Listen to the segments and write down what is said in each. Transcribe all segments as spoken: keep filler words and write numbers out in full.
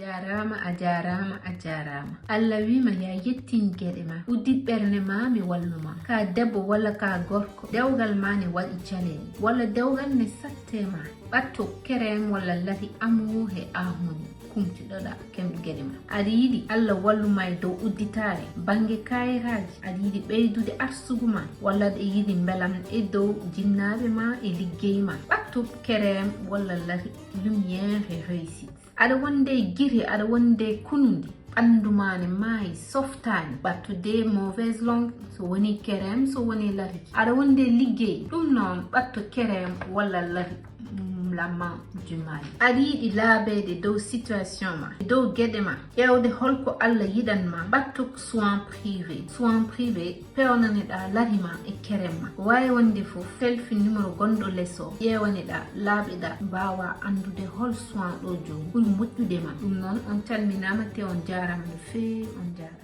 Jaaraama, a jaaraama, a jaaraama. Allah wiima ya yettin geɗe ma. Uddit ɓernde ma, mi wallu ma. Ka debbo walla ka gorko, dewgal ma ne waɗi caɗeele. Walla dewgal ne satte ma. Ɓatto kerem walla lati amu he ahmoni. Kumtiɗoɗa kem geɗe ma. Aɗa yiɗi Allah wallu ma e dow udditaare bannge kayitaaji. Aɗa yiɗi ɓeydude arsugu ma. Walla aɗa yiɗi mbelam e dow jinnaaɓe ma e liggey ma. Ɓatto kerem walla lati lumière et réussite. Aɗa wonde giri, aɗa wonde kunundi, ɓanndu ma ne maayi, softaani, ɓattude mauvaise langue, so woni kerem, so woni lati. Aɗa wonde liggey, ɗum noon ɓatto kerem walla lati, mm, la main du mal. Aɗa yiɗi laabeede dow situation ma, dow geɗe ma, ƴeewde holko Allah yiɗan ma, ɓatto soin privé. Soin privé, peewnaneɗaa lati ma e kerem ma. Ko waawi wonde fof, selfie numéro gonɗo les o, ƴeewaneɗaa, laaɓeɗaa, mbaawaa anndude hol soin ɗo joom ɓuri moƴƴude ma. Ɗum noon, on calminaama te on jaaraama no feewi, on jaaraama.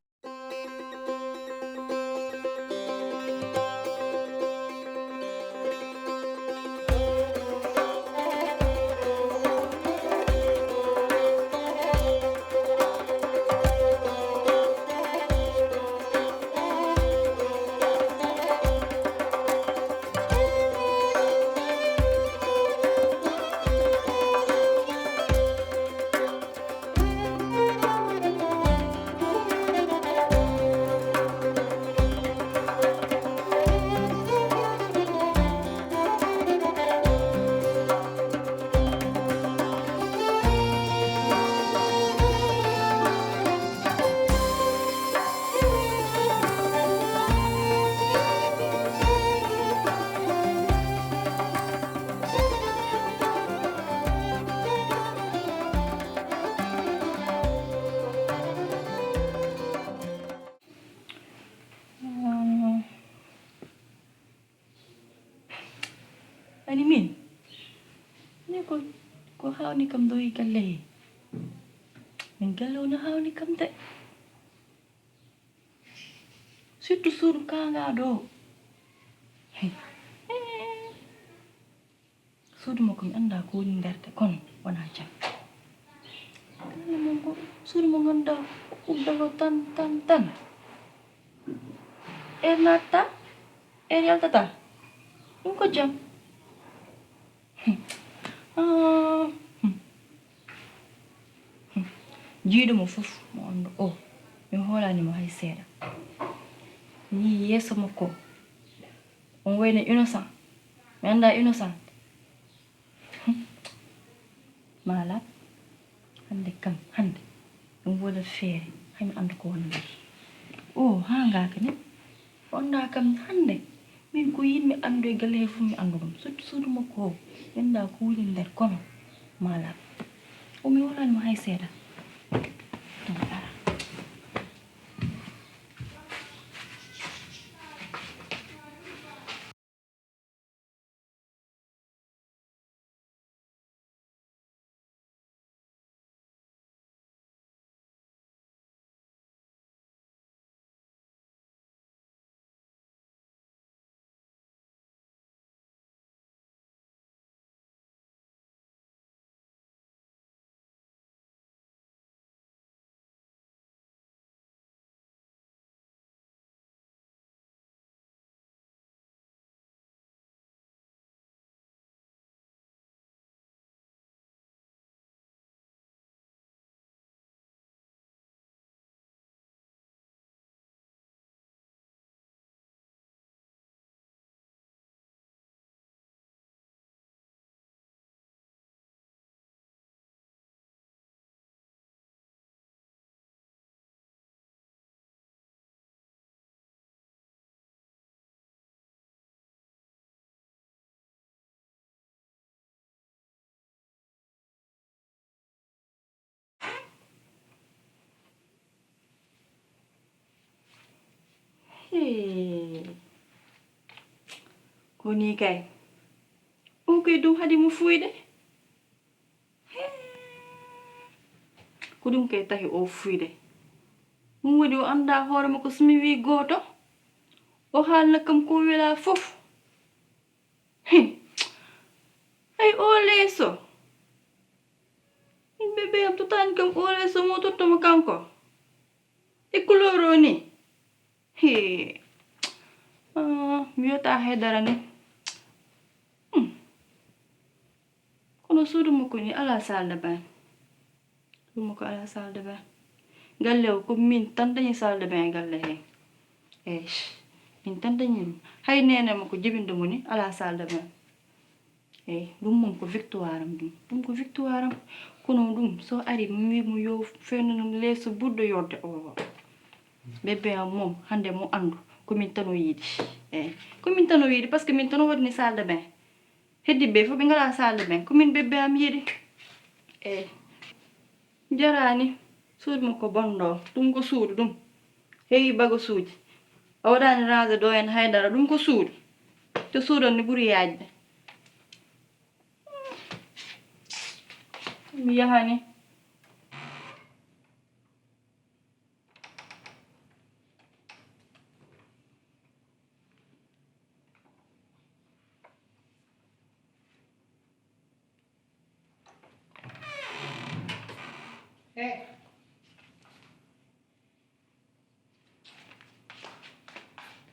Ani min, ni ko, ko hawni kam ɗo e galle he. Min galle o no hawni kam de. Surtout suudu kaanga ɗo. Suudu makko mi anndaa ko woni nder de, kono wonaa jam. Galle mum ko suudu mo ngannduɗaa ko uddoto tan, tan, tan. Heure naatata, heure yaltata. Ɗum ko jam. Ah, hmm. Hmm. Jiiɗo mo fof, mo anndu o, mi hoolaani mo hay seeɗa. Mi yii yeeso makko, on wayno innocent. Mi anndaa innocent. Hmm. Maa laaɓ. Hannde kam, hannde. Ɗum wona feere. Hay mi anndu ko woni nder. O, haa ngaaka ni. O anndaa kam hannde. Min ko yiɗmi anndu e galle he fof mi anndu ɗum. Surtout suudu makko o. Mi anndaa ko woni nder kono. Maa laaɓ. O mi hoolaani mo hay seeɗa. Ɗum ara. Hee. Ko nii kay. O kay ɗum haɗi mo fuuyde. Hee. Ko ɗum kay tahi o fuuyde. Ɗum waɗi o anndaa hoore makko, so mi wii gooto, o haalna kam ko welaa fof. Hee. Ay, o leeso. Min bébé am totaani kam o leeso. Kanko e couleur o ni. He. Ah, mi wiyata haydara ni. Hmm. Kono suudu makko ni ala salle de bain. Ɗum ko ala salle de bain. Galle o ko min tan dañi salle de bain e galle he. Eyi, min tan dañi ɗum. Hay nene mo ko jibinde mo ni ala salle de bain. Eyi, ɗum mum ko victoire am ɗum. Ɗum ko victoire am. Kono ɗum so ari mi wi mo yo fenanam leeso ɓurɗo yodde o. Bébé am moom hande mo andu ko min tan o yiɗi. Eyi, ko min tan o yiɗi parce que min tan o waɗini salle de bain. Heddi ɓe fof ɓe ngala salle de bain, ko min bébé am yiɗi. Eyi. Jarani. Suudu mo ko bonɗo, ɗum ko suudu ɗum. Heewi bagasuuji. A waɗani rangé ɗo en haydara, ɗum ko suudu. Te suudu on ni ɓuri yaajde. Mi yahani. Eh.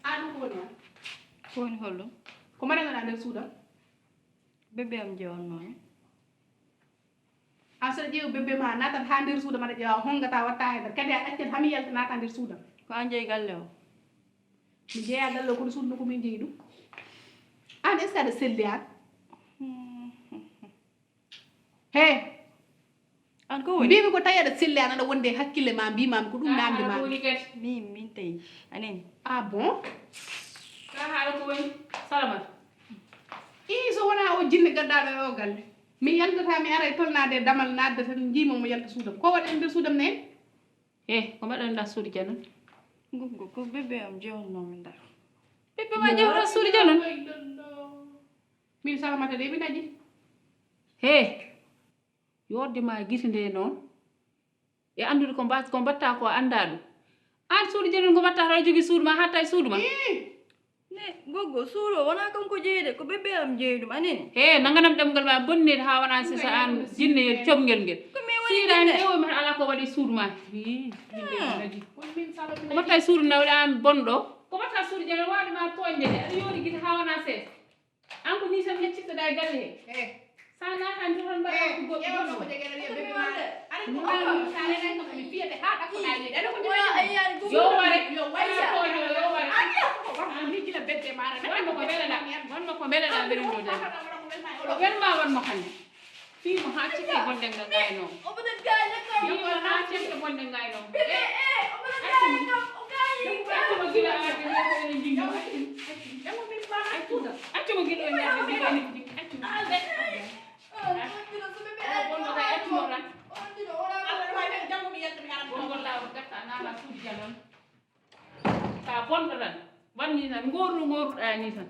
An ko woni an? Ko woni holɗum? Ko mbaɗannoɗaa nder suudu am? Bébé am je wonno hen. An saɗa ƴeewa bébé ma natat ha nder suudu am aɗa ƴeewa hongata watta haydara. Kadi a accen hami yalta nata nder suudu am. Ko an jeyi galle o? Mi jeeya galle o kono suudu no ko min jeeyi ɗum. An est-ce que aɗa selli an? He. An ko woni? Mbimi ko tawi aɗa selli an aɗa wonde e hakkille ma mbimami ko ɗum namde ma. Min, min tawi. A nani? Ah bon? Ka haala ko woni? Salamata. Ii so wona o jinne gaddaɗo e o galle. Mi yaltata mi ara e tolnade e damal nadde tan jiima mo yalta suudam. Ko waɗi nder suudam ne en? He, ko mbaɗanɗa suudu janon? Gungu ko bébé am jewnnomi ndar. Bébé ma jewta suudu janon? Min Salamata de mi dañi. He, yorde ma gite nde noon. E anndude ko mba-, ko mbatta ko a annda ɗum. An suudu janon ko mbatta haɗa jogii suudu ma hatta e suudu ma? Ii. Ne, goggo, suudu o wona kanko jeyi de, ko bébé am jeyi ɗum, a nani? He, nanganam ɗemngal ma bonnede ha wona sisa an jinne yo comngel ngel. Ko min woni siirani jinne? Ɗewo mi ala ko waɗi suudu ma. Ii, min de mi dañi. Ko mbatta e suudu nawɗi an bonɗo? Ko mbatta suudu janon waɗi ma tooñde de, aɗa yori gite ha wona seeɗa. An ko ni tan gaccirtoɗa e galle he? Eh. Sa naatani to tan mbaɗa ko goɗɗo. Ƴeewa ɗo ko jogere wiya bébé ma. Aɗa ko mi renay kam mi fiyete ha ɗakkoɗa leydi. Aɗa ko mi renay. Yo ware. Yo ware. Yo ware. An mi gila bébé ma. Wonmo ko mbeleɗa. Wonmo ko mbeleɗa mbeleɗo de. Ko welma wonmo hannde. Fii mo haa cekke bonde nga gaynoo. Fii mo haa cekke bonde gaynoo. Eh, accu mo. Accu mo gila arde, wiya ko enen njingi. Accu mo. Accu mo gila o ñaade, wiya enen njingi. Accu mo. Accu mo. Accu mo tan. Bonngol laawol gatta, naala suudu janon. Ka bonɗo tan, wanni tan, ngorru ngorruɗa ni tan.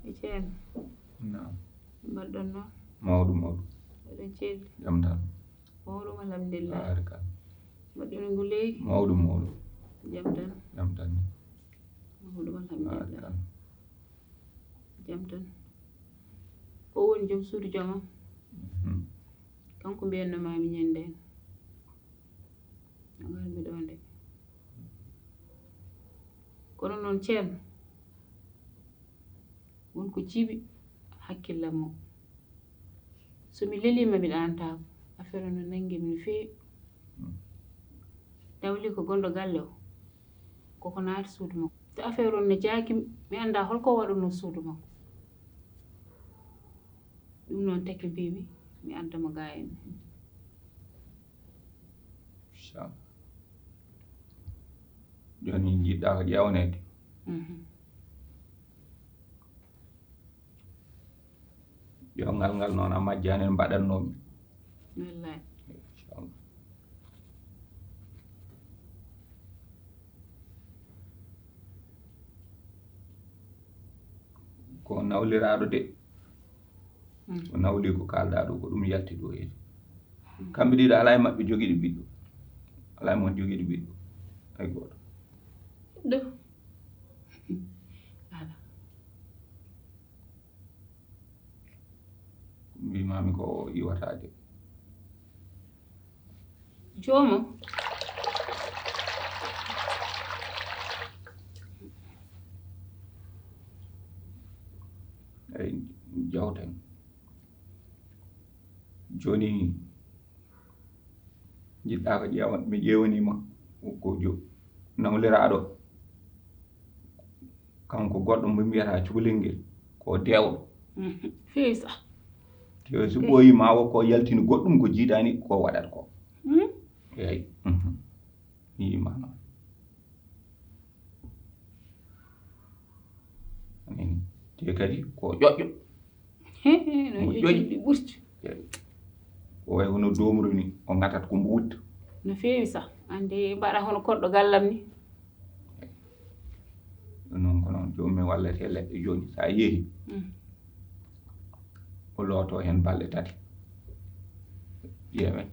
E ceerno. Naam. Mbaɗɗon noon? Mawɗo, mawɗo. Mbaɗɗon ceerno? Jam tan. Mawɗum, alhamdulillah. Baarikalla. Mbaɗɗon ngu ley? Mawɗum, mawɗum. Jam tan. Jam tan. Mawɗum, alhamdulillah. Baarikalla. Jam tan. O woni joom suudu joom am. Mhm. Kanko mbiyanno maami ñande en. O ngarmi ɗo nde. Kono noon ceerno, won ko jiiɓi hakkillam o. So mi leliima mi ɗaantaako, affaire o no nanngi mi no feewi. Nawli ko gonɗo galle o, koko naati suudu makko. So affaire on ne jaaki, mi anndaa hol ko waɗunoo suudu makko. Ɗum noon tagi mbiimi, mi adda mo gaa en. Inchallah. Jooni njiɗɗaa ko ƴeewneede? Mhm. Ƴeewngal ngal noon a majjaani no mbaɗatnoomi. Wallaay. Inchallah. Ko nawliraaɗo de. Mm. Ko nawli ko kaalɗaa ɗo, ko ɗum yalti ɗo yeeso. Mm. Kamɓe ɗiɗo alaa e maɓɓe jogiiɗo ɓiɗɗo. Alaa e mon jogiiɗo ɓiɗɗo. Hay gooto. Ɓiɗɗo. Iwataade. Jooma. Eyi, jawten. Jooni, njiɗɗaa ko ƴeewan, mi ƴeewanii ma ko jo-, nawliraaɗo. Kanko goɗɗo mo mbiyata cukalel ngel, ko deewɗo. Feewi sah. Te so ɓooyi ma wo ko yaltini goɗɗum ko jiidaani ko waɗat ko. Eeyi. Mi yima noon. Te kadi ko ƴoƴƴo. No ƴoƴƴi ɓurti. O way hono doomru ni, o ngatat ko mbuut. No feewi sah. Ande mbaɗa hono koɗɗo gallam ni. Ɗum noon ko noon joomum wallete leɗɗe jooni, so a yehi, o looto heen balɗe tati. Ƴeewen.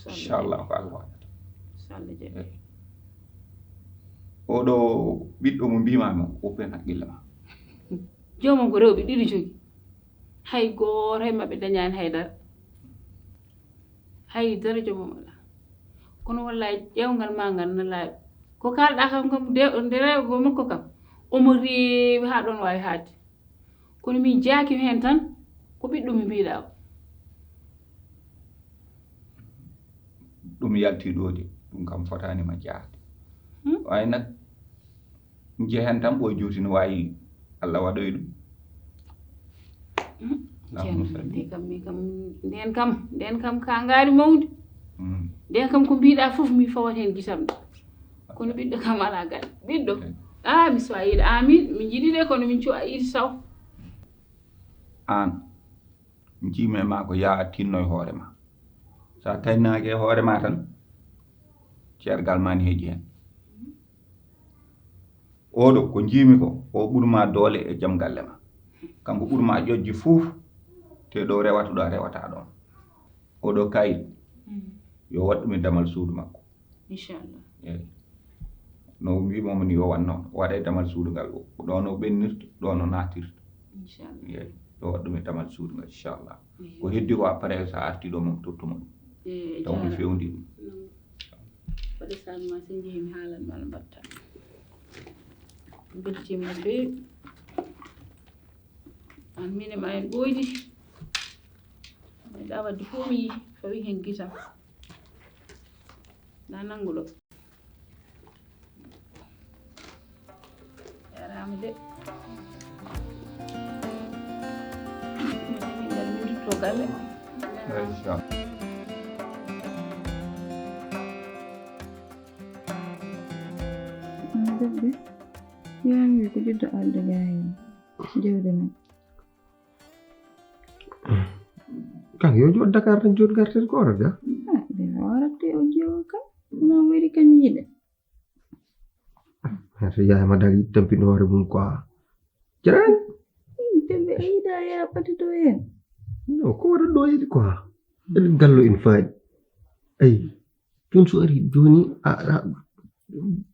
Inchallah ko Allah waɗata. Oɗo ɓiɗɗo mo mbimami o, uppen haqqille ma. Joomum ko rewɓe ɗiɗi jogi. Hay gooto e maɓɓe dañaani hay dara. Hay dara joomum alaa. Kono wallaay ƴeewngal ma ngal na laaɓi. Ko kaalɗaa kam kam nde rewgo makko kam omo reewi haa ɗoon waawi haadde. Kono min jaaki heen tan ko ɓiɗɗo mi mbiɗa o. Ɗum yalti ɗo de, ɗum kam fotaani ma jaade. Waaye nag njehen tan ɓooy juuti no waawi Allah waɗoy ɗum. Ceerno, min kam, min kam, ndeen kam, ndeen kam ka ngaari mawndi. Ndeen kam ko mbiɗa fof mi fawat heen gisam ɗo. Kono ɓiɗɗo kam alaa galle. Ɓiɗɗo? Ah, mi so a yiɗa amin, min njiɗi de kono min cuwa yiɗi saw. Aan, njiimi e ma ko yaa tinno e hoore ma. So a taynaaki e hoore ma tan, ceergal ma ne heƴi heen. Oɗo ko njiimi ko, o ɓurma doole e jom galle ma. Kanko ɓurma ƴoƴji fof, te ɗo rewata ɗo a rewata ɗoon. Oɗo kayit, yo waɗ ɗum e damal suudu makko. Inchallah. Eeyi. No mbimoomi ni yo waɗ noon, o waɗa e damal suudu ngal, ɗo no ɓennirta, ɗo no naatirta. Inchallah. Eeyi. Yo waɗ ɗum e damal suudu ngal, inchallah. Ko heddi ko après so a arti ɗo mo tottu mo ɗum. Taw mi fewndi ɗum. Waɗi saan ma so njehi mi haalan ma no mbaɗta. Beltima no feewi. Aan mine ma en ɓooydi. Meɗa wadde fof mi fawi heen gisam. Na nannguɗo. Jarama de. Min dutto galle. Bébé, yaami ko jiddo adda gayen jewde men. Kan yo jooɗ Dakar tan jooɗ garten ko orat ga. Ɓe warate o jewo kam. No wari kam yiɗe. Hata yaama dal yiɗ tampin hoore mum quoi. Jaran. Tembe ayida ya pati to en. No ko wara ɗo yiɗi quoi. Eɗen gallo en faadi. Ayi. Joni so ari joni a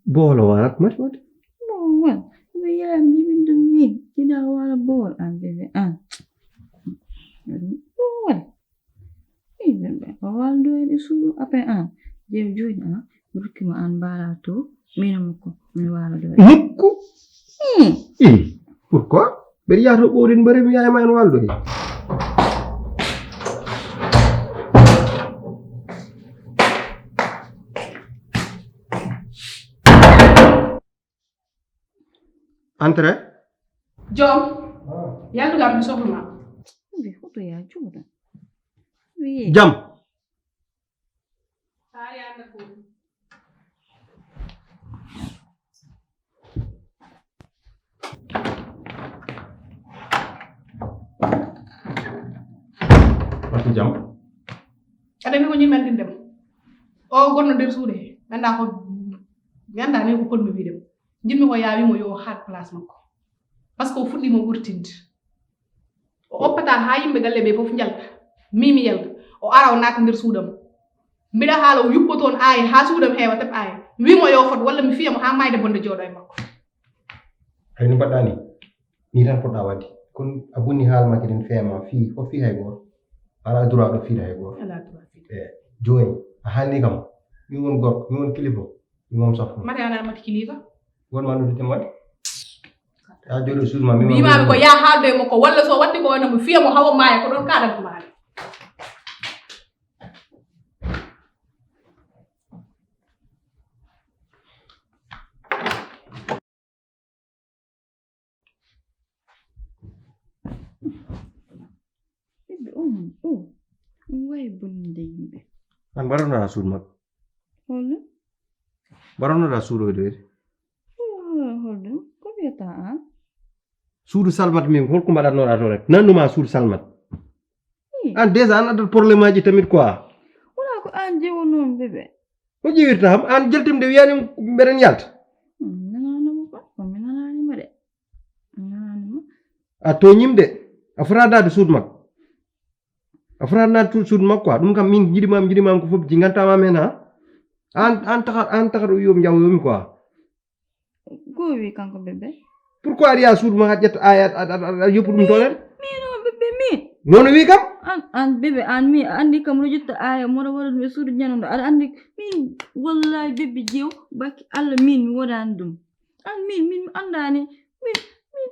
boolo warat mati wade. Bon wal. Ɓe yaami jibin ɗum min. Ina wala bool an bebe an. Bon wal. Ɓe waldo en e suudu après an. Jew joni an. Rukkima an mbara to. Mino mukko. Mi wala do. Mukko. Eh, pourquoi? Mbeɗa yaha to ɓowden mbare mi yaha ma en waldo he. Entrée. Joom. Yaltugal mi sohlu ma. Ɓe hoto ya juuɗa. Jam. Watti jam. Aɗa mi ko ñimmanɗinde mo. O gonno nder suude he. Ganda ko ganda ni ko ponmi wiide mo. Jinmi ko yawi mo yo haat place makko. Parce que o fuɗɗi mo wurtinde. O oppata ha yimɓe galle ɓe fof njalta. Mimi yalta. O ara o naata nder suudam. Mbiɗa haala o yuppo toon aaya ha suudam heewa teb aaya. Wimo yo fot walla mi fiya mo ha mayde bonde jooɗo e makko. Hayno mbaɗɗa ni. Ni tan poɗɗa wadde. Kono a bonni haala ma kadi ne feema fii o fii hay gooto. Alaa droit ɗo fiira hay gooto. Alaa droit fiira. E, jooni, a haalni kam. Min won gorko, min won kilifa, min won safo. Mate alaa mate kilifa. Won ma noddude mate. Ya jooɗo suudu ma, mi wiimaami ko ya haaldo e makko, walla so watti ko wona mo fiya mo hawa maaya, ko ɗon kaɗan ko maaya. Ɓiɓɓe, o mon ɗo, on wayi boninde yimɓe. An mbaɗanoɗa suudu makko? Holɗum? Mbaɗanoɗa suudu o ɗoyde? Holɗum? Ko wiyata an? Suudu Salmat min, holko mbaɗatnoɗa toon rek? Nannuma suudu Salmat. An déjà an addat problème aji tamit quoi. Wona ko an jewonomi bébé. Ko ƴiwirta kam, an jaltimde wiyani mbeɗen yalta. Nananoma ko, ko mi nananima de. Mi nananima. A tooñim de. A fota daade suudu makko. A fota naade suudu makko quoi. Ɗum kam min jiɗimam, jiɗimam ko fof jigantama men ha. An, an taxa, an taxa ɗo wiyomi jawoyomi quoi. Ko o wi kanko bébé? Pourquoi aɗa yaha suudu ma aɗa ƴetta aya aɗa yoppu ɗum toon en? Min o bébé min. Noon o wi kam? An an bébé an mi a anndi kam no ƴetta aya moɗo waɗa ɗum e suudu ñanoɗo aɗa anndi min wallahi bébé jeew bakki Allah min mi woɗani ɗum. An min min mi anndani min min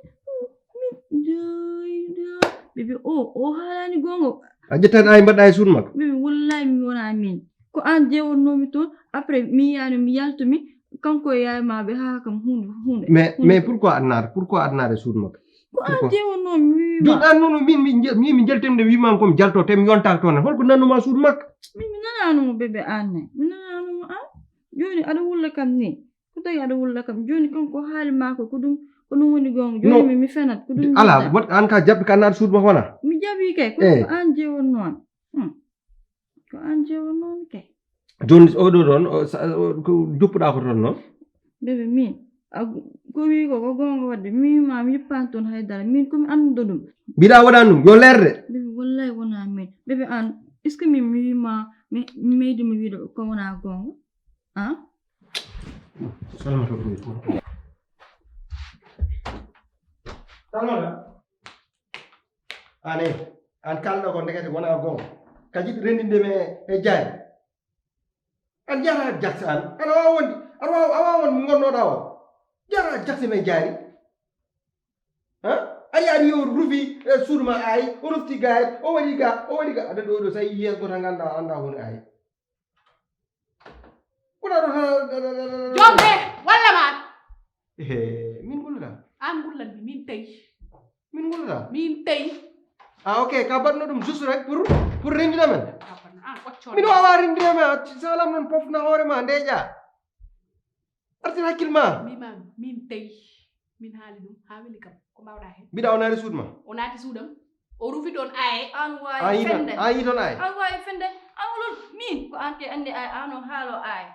min joyda bébé o o haalani gonga. A ƴettani aya mbaɗɗa e suudu makko? Bébé wallahi mi wona min. Ko an jewonnomi toon après mi yiyani mi yaltumi kanko e yaye ma ɓe haa kam hunde hunde mais mais pourquoi aɗa naata pourquoi aɗa naata e suudu makko? Ko an jewonnomi mi wiima jooni an noon min min min min jaltimde wiimam komi jalto te mi yontaka toon holko nannuma suudu makko? Min mi nananuma bébé an ne mi nananuma an jooni aɗa wulla kam ni ko tawi aɗa wulla kam jooni kanko haali ma ko ko ɗum ko ɗum woni gonga jooni mi mi fenat ko ɗum ala wat an ka jaɓɓi ka naata suudu makko wona mi jaɓi kay ko an jewonnomi Ko an jewonoomi kay. Jooni oɗo ɗoon ko joppuɗaa ko toon noon? Bébé min ko wi ko ko goonga waɗde mi wiima mi yippaani toon hay dara min komi annduɗo ɗum. Mbiɗa waɗani ɗum yo leerde. Bébé wallahi wonaa min bébé an est ce que min mi wiima mi meydi mi wiɗo ko wonaa goonga an. Salmata ɗum. Salmata. An e an kalɗo ko ndekete wona gonga ka jiɗi rendinde me e jaari an jara jakse an aɗa wawa wonde aɗa wawa awa wonde mo gonnoɗa o jara jakse me jaari a ari ari yo rufi e suudu ma ayi o rufti gaye o waɗi ga o waɗi ga aɗa ɗo ɗo sa yi yeeso goto ganda anda woni ayi Jom he walla ma. He min gullata. An gullanmi min tawi. Min gullata. Min tawi. Ah ok ka batno ɗum juste rek pour pour rendina men. Min wawa rendina men salam non pofna hoore ma ndeƴa. Artir hakkil ma. Mima min tawi. Min haali ɗum haa weli kam. Ko mbaawɗaa heen? Mbiɗa o naati suudu ma? O naati suudam. O rufi ɗoon aaye. An waawi fende. An yi toon aaye? An waawi fende. An holol min ko an ke anndi aaye an o haalo aaye.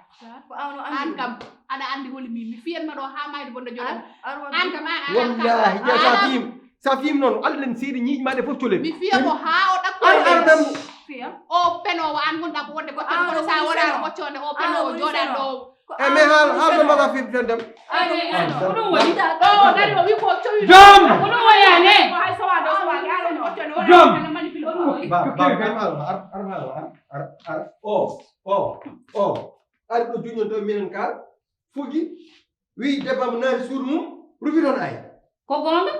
Ko an o anndi. An kam aɗa anndi holi min mi fiyan ma ɗo haa maayde bonɗo joɗam. An kam an an. Wallahi ƴeew sa fiyim sa fiyim noon allen seedi ñiiƴ ma ɗe fof colen. Mi fiya mo haa o ɗakko. An ardan. Fiya. O penoowo an gonɗa ko wonde goccode kono sa wonaano goccode o penoowo jooɗan ɗo. E mais haal haal no mbaɗa fi fendem. Ko ɗum woni ɗo dari o wi ko cowi jom ko ɗum woni ane ko hay sowa ɗo sowa yaɗo no jom ba ba ar ar ar ar ar o o o ari ɗo juñon to minen kal fuji wi debam naari suudu mum rufi toon ay ko gonga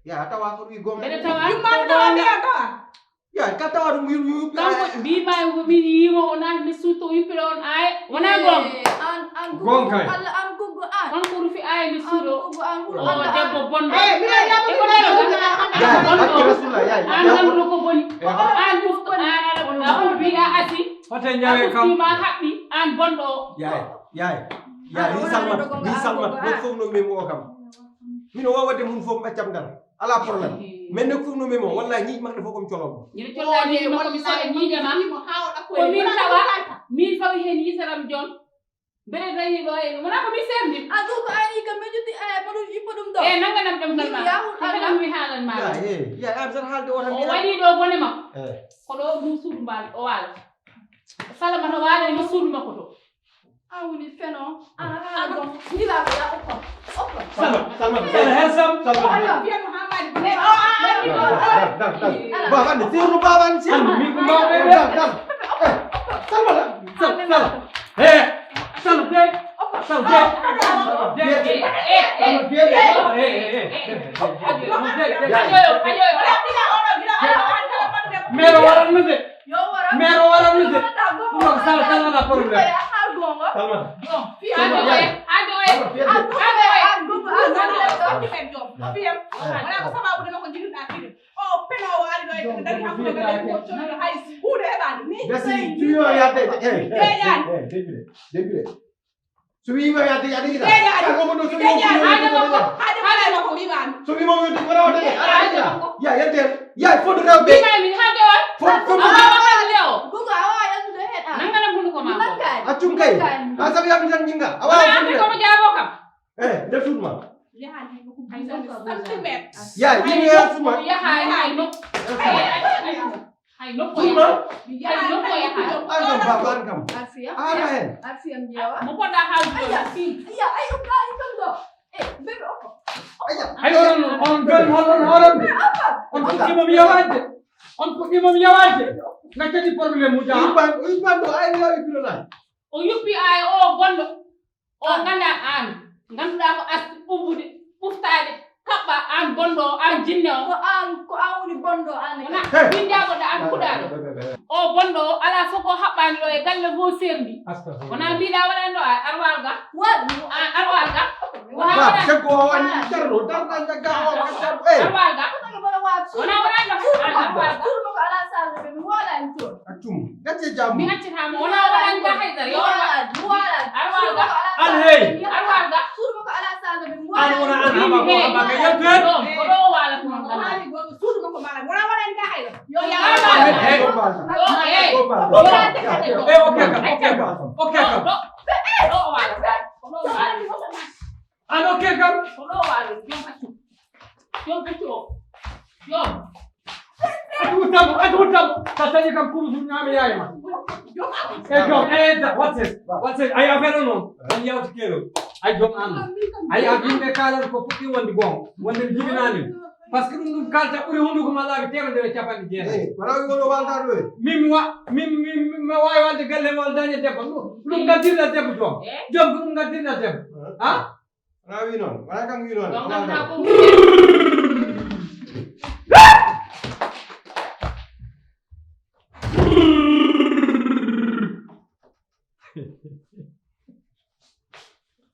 ya tawa ko wi gonga ɓeɗe tawa yumma tawa mi tawa Ya, ka tawa ɗum yu- yu- Kanko mbiima ko min yiimo o naati mi suuto wippiɗo on aaya wona goonga. An an Goonga kay. Alla an goggo an. Kanko rufi aaya mi suuɗo. Goggo an wuro O Alla debbo an. Bonɗo. Eh, mira ya ko Eko ɗo ɗo. Ya, Bonɗo. Rasulullah, ya, ya. An ganduɗo ko boni. Eh. An ufto an a ufti a asi. Hoto A ñawe kam. Ufti ma haɓɓi an bonɗo. Yaay, yaay, yaay, ni Salmat, ni Salmat, ko fof no memo o kam. Mino wawa de mun fof ɓaccam dal. Ala problème. Min ne kufnumi mo wallahi ñiiƴ maɗa fof kom colomo. Ñiɗa collaade ma ko mi sala ñiiƴa ma. Ko min tawa min fawi heen yitere am joon. Mbele dañi ɗo e wona ko mi serndi. A ɗum ko ani kam mi jotti aya moɗon yippo ɗum ɗo. E nanganam ɗemgal ma. Yahul Kala Allah. Mi haalan ma. Ya e ya an tan haalde o tan. O waɗi ɗo bone ma. Eh. Ko ɗo ɗum suudu mbaal o waala. Salamata waala no suudu makko to. A woni feno ana haala ɗon nilaaɗo ya okko okko Salma, Salma, Salma, hesam, Salma. Oɗo wiya Muhammad ne o a Dal, dal, dal. Baba ni, sirnu baba ni, sirnu. An mi ko mawɓe ɓe. Dal, dal. Eh, salma la. Sal, sal. He. Sal de. Sal de. Sal de. Sal de. Mero waran no de. Mero waran no de. Ɗum ko sal, sal wala problème. Salma. O peloowo ari ɗo e dari hakkunde men e ko coddo hay huunde heɓaani. Ni gasi tuyo yadde. Eh, eh, degre, degre. So wi ma yadde, yadde gida. Ay, ko mo do so wi ma yadde, wala wala de. Ya, yadde. Ya, fodo rewbe. Fodo, fodo. Gugu, awa yadde he. Nangana bunu ko ma. Acum kay. Asabi yam tan jinga. Awa fodo. Ko mo jabo kam. Eh, nde suudu ma. Yaha, yimɓe yaha suudu ma. Yaha, yaha, no. Hay nokku. Suudu ma. Hay nokku yaha. An kam baba, an kam. Arfiya. Ara hen. Arfiya mi yawa. Mo poɗɗa haaldude. Aya, aya, ay ɗum ɗa, ɗum ɗo. Eh, bebe okko. Aya. Ay onon, on ben, on, on, on. On fuɗɗima mi yawaade. On fuɗɗima mi yawaade. Ngaccani problème uji. Uyu ban, uyu ban ɗo, ay mi yawi bilo na. O yuppi ay o bonɗo. O nganndaa aan, ngannduɗaa ko arti ɓuuɓude, ɓuftaade, kaɓɓa aan bonɗo o, aan jinne o. Ko aan, ko aan woni bonɗo, aan e wona min jaaboɗa aan kuɗaaɗo. O bonɗo o, alaa fof ko haɓɓaani ɗo e galle fof seerndi. Astagfirullah. Wona mbiɗa waɗani ɗo a arwal ga. Waɗ. A arwal ga. Wona waɗani. Debbo o wani darɗo, darɗa jagga o, darɗo. Eh. Arwal ga. Wona waɗani ɗo. A arwal ga. Ɗum ko alaa saago ɓe mi wala en toon. Accum, gacce jam. Mi accata mo. Wona waɗani ga haydara. Yo wala, wala. Arwal ga. An hey. Arwal ga. Suudu ko ala saago ɓe wala. An wona an haba ko haba ka yaltu hen. Ko ɗo wala ko non. Haali go suudu ko mala. Wona waɗani ga haydara. Yo ya. Hey. Yo hey. Eh, ok kam, ok kam. Ok kam. Ɗo wala. Ko ɗo wala. Ano ke kam? Ko ɗo waalo, jom accu. Jom accu o. Jom. Accu wuttam, accu wuttam. Ka taƴi kam kurus ñaami yaay ma. Jom accu. E jom, e da, what's it? What's it? Ay affaire o noon. Ay yawti keɗo. Ay jom an. Ay ak yimɓe kaalan ko fuɗɗi wonde goonga. Wonde jibinaani. Parce que ɗum ɗum kalta ɓuri hunduko ma laabi temedere e capanɗe jeetati. Eh, wala wi wolo walda ɗo e. Min wa, min, min, min, mi waawi walde galle mi waldaani e debbo. Ɗum, ɗum gaddirɗa debbo jom. Jom ko ɗum gaddirɗa debbo. Ha? Wona wi noon, wona kam wi noon. Donc, wona kam.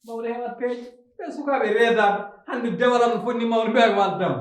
Mawɗo heɓat peeje. Ɓe sukaaɓe reedaaɓe. Hannde dewal am no fotni mawɗo mbiyaa ko waaldam.